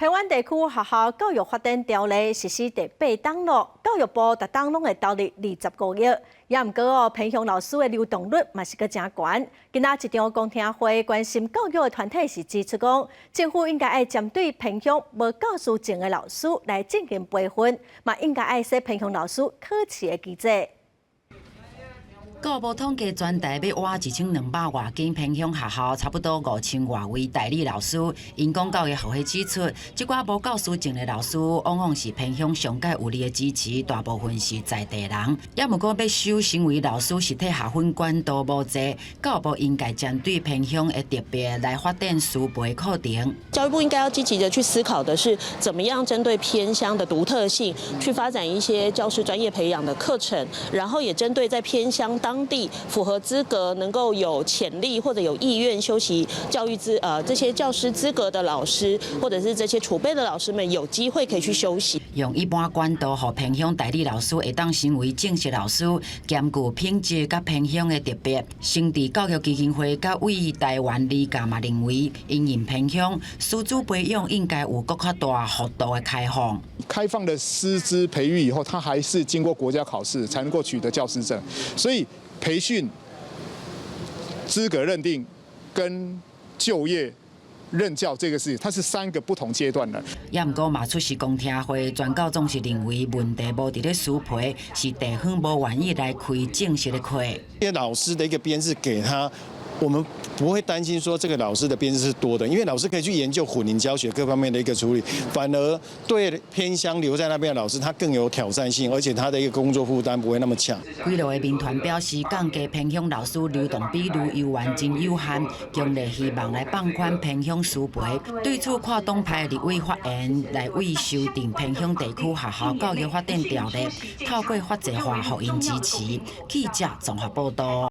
偏遠地區學校教育發展條例實施第八冬咯，教育部逐冬攏會投入25億，也毋過哦，偏鄉老師的流動率嘛是閣誠懸。今仔一場公聽會，關心教育的團體是指出講，政府應該愛針對偏鄉無教師證的老師來進行培訓，嘛應該愛設偏鄉老師考試的機制。教育部統計全台欲挖1200外間偏鄉學校，差不多5000外位代理老師。𪜶講教育學會指出，這寡無教師證的老師，往往是偏鄉上蓋有力的支持，大部分是在地人。也毋過欲修成為老師實體學分管道無濟，教育部應該針對偏鄉的特別來發展師培課程。教育部應該要積極的去思考的是，怎麼樣針對偏鄉的獨特性，去發展一些教師專業培養的課程，然後也針對在偏鄉當地符合資格、能夠有潛力或者有意願修習教育資這些教師資格的老師，或者是這些儲備的老師們，有機會可以去修習。用一般管道，予偏鄉代理老師會當成為正式老師，兼顧品質佮偏鄉的特別。成智教育基金會佮為台灣離教嘛認為，因應偏鄉師資培養應該有閣較大幅度的開放。開放了師資培育以後，他還是經過國家考試才能夠取得教師證，所以培訓、資格認定跟就業任教這個事，它是三個不同階段的。也毋過嘛出席公聽會，全教總是認為問題無佇咧師培，是地方無願意來開正式的課。因為老師的一個編制給他，我們不會擔心說這個老師的編制是多的，因為老師可以去研究混齡教學各方面的一個處理，反而對偏鄉留在那邊的老師，他更有挑戰性，而且他的一個工作負擔不會那麼強。幾落的民團表示，降低偏鄉老師流動比率猶原真有限，強烈希望來放寬偏鄉師培。對此，跨黨派立委發言來為修訂偏鄉地區學校教育發展條例，透過法制化予𪜶支持。記者綜合報道。